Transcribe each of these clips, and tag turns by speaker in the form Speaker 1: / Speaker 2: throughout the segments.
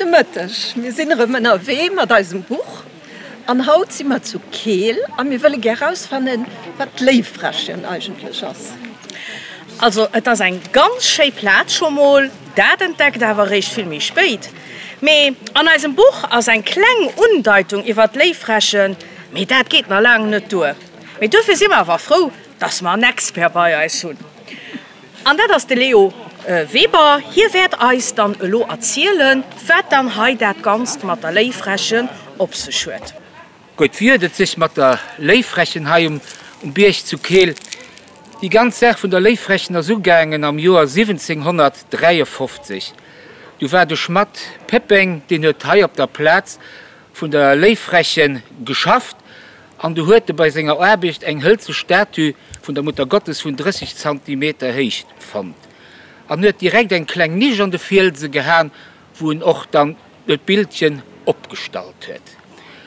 Speaker 1: Gudde Mëtteg, mir sinn erëm ënnerwee mat eisem Buch an haut si mer zu Keel a mir wëlle gär rausfannen, wat d'Léiffrächen eigentlech ass.
Speaker 2: Also et ass eng ganz schéi Plaz scho mol, dat entdeckt awer eréischt vill méi spéit. Mee an eisem Buch ass eng kleng Undeitung iwwer d'Léiffrächen, mee dat geet nach laang net duer. Mee duerfir si mer awer frou, dass mer en Expert bei eis hunn. An dat ass de Leo Weber. Hie wäert eis dann elo erzielen, wat dann hei dat Ganzt mat der Léiffrächen op sech huet.
Speaker 3: Gutt, wéi huet et sech mat der Léiffrächen hei um Bierg zu Keel? Déi ganz Saach vun der Léiffrächen ass ugaangen am Joer 1753. Du war de Schmatt Péppeng, deen huet hei op der Plaz vun der Léiffrächen geschafft an du huet e bei senger Aarbecht eng hëlze Statue vun der Muttergottes vun 30 Zantimeter Héicht fonnt an huet direkt eng kleng Nisch an de Fielse gehaen, wou en och dann d'Bildchen opgestallt huet.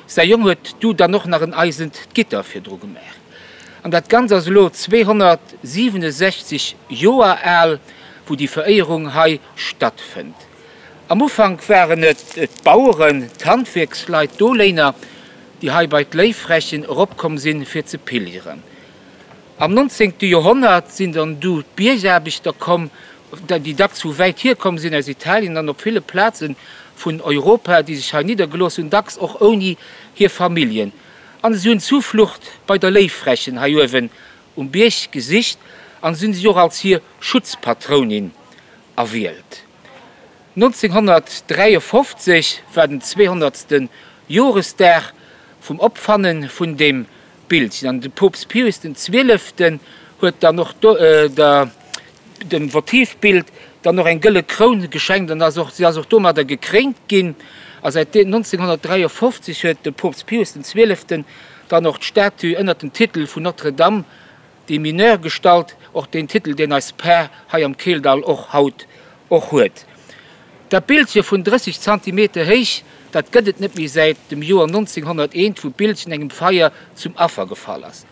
Speaker 3: Säi Jong huet du dann och nach en eisent Gitter virdru gemaach. An dat Ganzt ass elo 267 Joer al, wou déi Veréierung hei stattfënnt. Am Ufank waren et d'Baueren, d'Handwierksleit, d'Doléiner, déi hei bei d'Léiffrächen eropkomm sinn, fir ze pilgeren. Am nonzéngte Joerhonnert sinn dann du d'Biergaarbechter komm, déi dacks vu wäit hier komm sinn, aus Italien an op ville Plaze vun Europa, déi sech hei niddergelooss hunn, dacks och ouni hir Familljen. An si hunn Zuflucht bei der Léiffrächen hei uewen um Bierg gesicht an si hunn si och als hir Schutzpatrounin erwielt. 1953 war den zweehonnertste Joresdag vum Opfanne vun deem Bildchen an de Poopst Pius den Zwieleften huet dann och der dem Votivbild dann och eng gëlle Kroun geschenkt an ass och si ass och domadder gekréint ginn. A säit 1953 huet de Poopst Pius den Zwieleften dann och d'Statue ënnert dem Titel vun Notre Dame des Mineurs gestallt, och deen Titel deen eis Par hei am Keeldall och haut och huet. Dat Bildche vun 30 Zantimeter héich, dat gëtt et net méi säit dem Joer 1901, wou d'Bildchen engem Feier zum Affer gefall ass.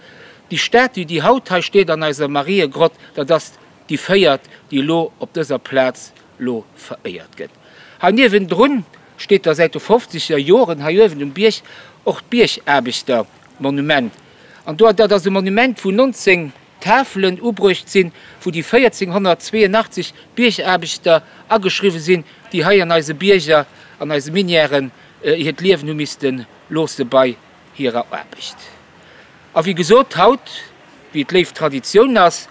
Speaker 3: Déi Statue, déi haut hei steet an eiser Mariegrott, dat ass déi véiert, déi elo op dëser Plaz lo veréiert gëtt. Hei niewendrun steet da säit de fofzeger Joren hei uewen um Bierg och d'Biergaarbechtermonument. An do, dat ass e Monument, wou 19 Tafelen ubruecht sinn, wou déi 1482 Biergaarbechter ageschriwwe sinn, déi hei an eise Bierger, an eise Minièren hiert Liewen hu misste loosse bei hirer Aarbecht. A wéi gesot, haut, wéi et léif Traditioun ass,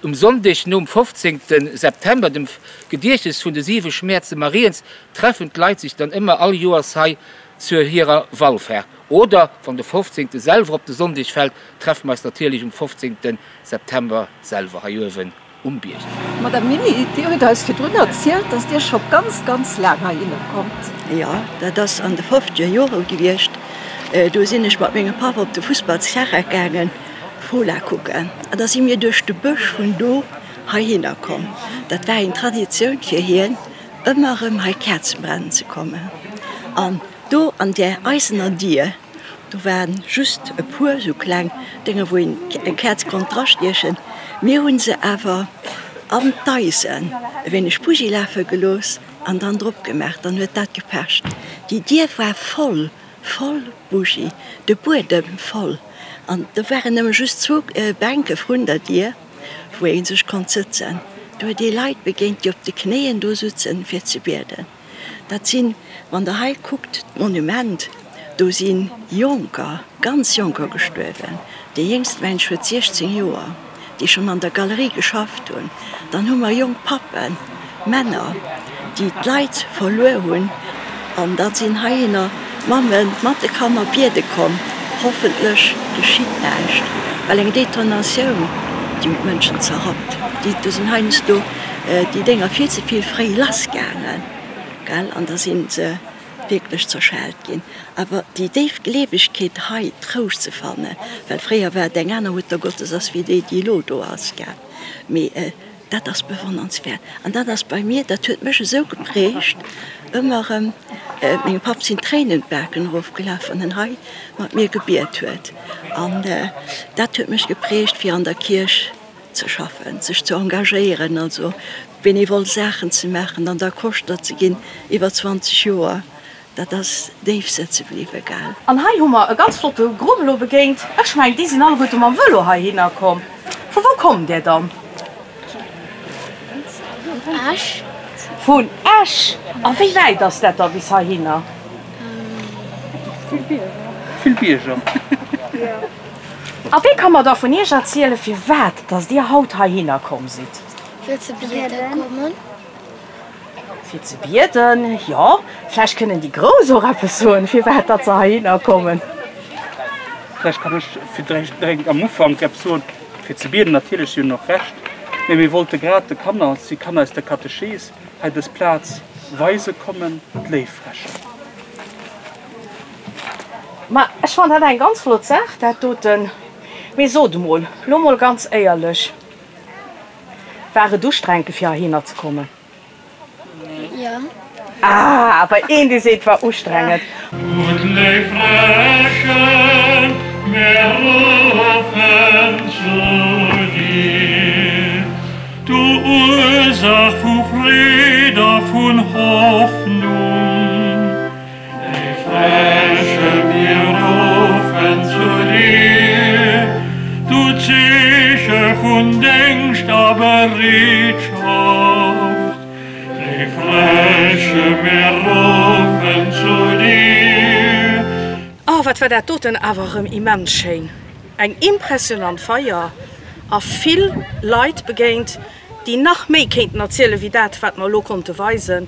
Speaker 3: um Sonndeg nom 15. September, dem Gediechtnes vun de siwe Schmäerze Mariens, treffen d'Leit sech dann ëmmer all Joers hei zur hirer Wallfahrt. Oder wann de 15. Selwer op de Sonndeg fält, treffe mer eis natierlech um 15. September selwer hei uewen um Bierg.
Speaker 1: Madame Miny, Dir hutt eis virdrun erzielt, dass Dir scho ganz, ganz laang heihinner kommt.
Speaker 4: Jo, dat ass an de fofzeger Jore gewiescht. Do sinn ech mat mengem Papp op de Fussballsterrain gaangen, Fola kucken. An da si mir duerch de Bësch vun do heihinner komm. Dat war eng Traditioun fir hien, ëmmer erëm hei Käerzen brennen ze kommen. An Do an där eisener Dier, do waren just e puer sou kleng Dénge wou een eng Käerz konnt drastiechen. Mir hunn se awer an d'Eisen e wéineg Bougie lafe gelooss an dann drop gemaach, dann huet dat gepecht. Déi Dier war voll, voll Bougie, de Buedem voll an do waren nëmme just zwou Bänke vrun der Dier, wou ee sech konnt sëtzen. Do huet ee Leit begéint, déi op de Knéien do sutzen fir ze bieden. Dat sinn, wann Der hei kuckt, d'Monument, do si Jonker, ganz Jonker gestuerwen. Dee jéngste Mensch huet 16 Joer, déi schonn an der Galerie geschafft hunn. Dann hu mer jonk Pappen, Männer, déi d'Leit verluer hunn. An da sinn heihinner d'Mamme mat de Kanner biede komm, hoffentlech geschitt näischt, well eng Detonatioun, déi hunn d'Mënschen zerrappt. Déi, do sinn heiansdo déi Dénger vill ze vill fréi lass gaangen, gell, an da si se wierklech zerschellt ginn. Awer déi déif Gleewegkeet hei Trouscht ze fannen, well fréier war et eng aner Muttergottes ass wéi déi, déi elo do ass, gell, mee dat ass bewonnernswäert. An dat ass bei mir, dat huet mech esou geprägt, ëmmer erëm, mengem Papp sinn d'Tréinen d'Baken erofgelaf, wann en hei mat mir gebiet huet. An dat huet mech geprägt, fir an der Kierch ze schaffen, sech ze engagéieren, also. Benevol Saachen ze maachen an da Koschter ze ginn iwwer 20 Joer, dat ass déif sëtze bliwwe, gell.
Speaker 2: An hei hu mer e ganz flotte Grupp elo begéint. Ech mengen, déi sinn alleguerte mam Vëlo heihinner komm. Vu wou kommt Där dann?
Speaker 5: Vun Esch.
Speaker 2: Vun Esch? A wéi wäit ass dat da bis heihinner?
Speaker 6: Vill Bierger.
Speaker 2: A wee ka mer da vun Iech erzielen, firwat dass Dir haut heihinner komm sidd?
Speaker 5: Fir ze biede kommen.
Speaker 2: Fir ze bieden, jo. Vläicht kënnen déi Grouss och eppes soen, firwat datt se heihinner kommen.
Speaker 6: Vläicht kann ech fir direkt am Ufank eppes soen. Fir ze bieden, natierlech, si hunn och Recht. Mee mir wollte grad de Kanner, et si Kanner aus der Katechees, hei dës Plaz weise kommen, d'Léiffrächen.
Speaker 2: Ma ech fannen dat eng ganz flott Saach, dat doten. Mee sot emol, lo mol ganz éierlech, War et ustrenke fir heihinner ze kommen?
Speaker 5: Jo.
Speaker 2: Ah, awer een dee seet war ustrengend.
Speaker 7: Gutt léif Fräschen, mir ruffen zu dir, du Ursach vu Freed a vun Hoffnung. Léif Fräsche, mir ruffen zu dir, du Zeeche vun Déngscht a Bereetschaft. Léif Fräsche, mir ruffen zu dir.
Speaker 2: Oh, wat war dat doten awer erëm immens schéin! Eng impressionant Feier a vill Leit begéint, déi nach méi kéinten erzielen, wéi dat, wat mer elo konnte weisen.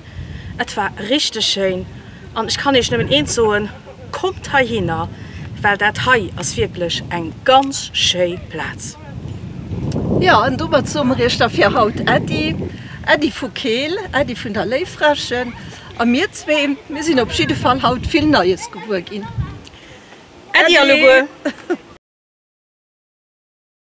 Speaker 2: Et war richteg schéin an ech kann Iech nëmmen eent soen, Kommt heihinner, well dat hei ass wierklech eng ganz schéi Plaz.
Speaker 1: Jo, an domat soe mer Iech da fir haut Äddi. Äddi vu Keel, Äddi vun der Léiffrächen. A mir zwee, mir sinn op jidde Fall haut vill Neies gewuer ginn.
Speaker 2: Äddi alleguer!